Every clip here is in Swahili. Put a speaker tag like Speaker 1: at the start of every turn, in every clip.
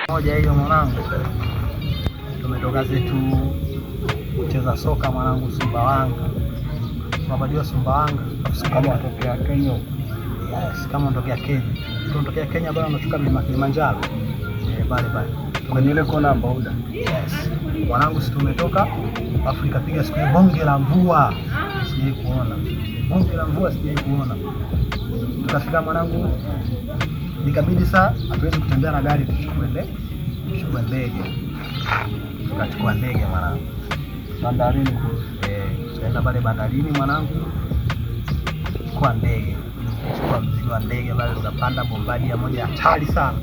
Speaker 1: Moja hiyo mwanangu, tumetoka zetu kucheza soka mwanangu, Sumbawanga. Unapajua Sumbawanga?
Speaker 2: Kama watokea Kenya.
Speaker 1: Yes, kama unatokea Kenya. Tunatokea Kenya bwana, unashuka mlima Kilimanjaro. Eh, pale pale.
Speaker 2: Kwenye ile kona Mbauda.
Speaker 1: Yes. Mwanangu, si tumetoka afu ikapiga siku hiyo bonge la mvua. Sijai kuona. Bonge la mvua sijai kuona. Tukafika mwanangu, nikabidi saa hatuwezi kutembea na gari, tuchukue ndege. Tuchukue ndege. Tukachukua ndege mwanangu.
Speaker 2: Bandarini.
Speaker 1: Eh, tukaenda pale bandarini mwanangu, chukua ndege, chukua mzigo wa ndege pale, tukapanda bombadia moja hatari sana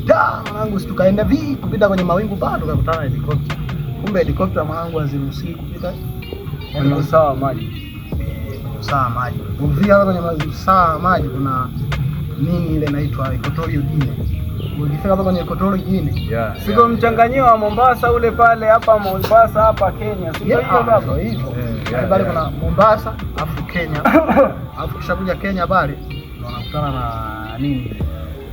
Speaker 1: da mwanangu, si tukaenda vi kupita kwenye mawingu bado tukakutana na helikopta. Kumbe helikopta mwanangu haziruhusiwi kupita
Speaker 2: Kwenye usawa wa maji.
Speaker 1: Eh, kwenye usawa wa maji. Ukifika hapa kwenye usawa wa maji kuna nini ile inaitwa Equatorial Guinea. Ukifika hapa kwenye Equatorial Guinea
Speaker 3: Yeah.
Speaker 2: Siko mchanganyio wa Mombasa ule pale hapa Mombasa hapa Kenya. Sio hiyo baba.
Speaker 1: Ndio hivyo.
Speaker 3: Yeah,
Speaker 1: Yaani pale
Speaker 3: yeah.
Speaker 1: kuna Mombasa afu Kenya. Alafu kisha kuja Kenya pale ndo wanakutana na nini?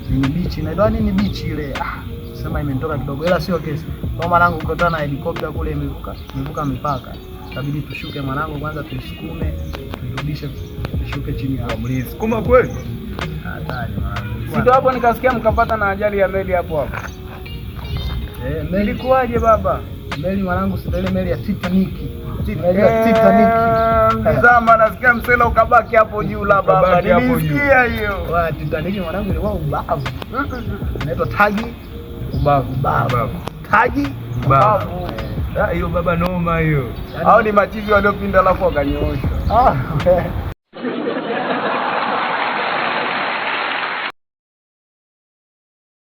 Speaker 1: Nini beach inaitwa nini beach ile? Ah, sema imenitoka kidogo ila sio kesi. Kwa mwanangu kukutana na helikopta kule imevuka mipaka. Itabidi tushuke mwanangu kwanza tuisukume, tuirudishe tushuke chini ya
Speaker 3: Mlisukuma kweli?
Speaker 1: hatari mwanangu.
Speaker 2: Sio hapo nikasikia mkapata na ajali ya meli hapo hapo.
Speaker 1: Eh, meli
Speaker 2: Ilikuwaje baba?
Speaker 1: meli mwanangu, si ile meli ya Titanic. Meli ya Titanic.
Speaker 2: Mlizama, nasikia msela ukabaki hapo juu la baba.
Speaker 3: Ukabaki hapo juu.
Speaker 2: Nilisikia hiyo.
Speaker 1: Wa Titanic mwanangu ilikuwa ubavu. Inaitwa tagi
Speaker 3: Ubavu.
Speaker 1: Ubavu. Tagi
Speaker 3: Ubavu. Ah, hiyo baba noma hiyo.
Speaker 2: Hao ni machizi waliopinda alafu wakanyooshwa.
Speaker 1: Ah,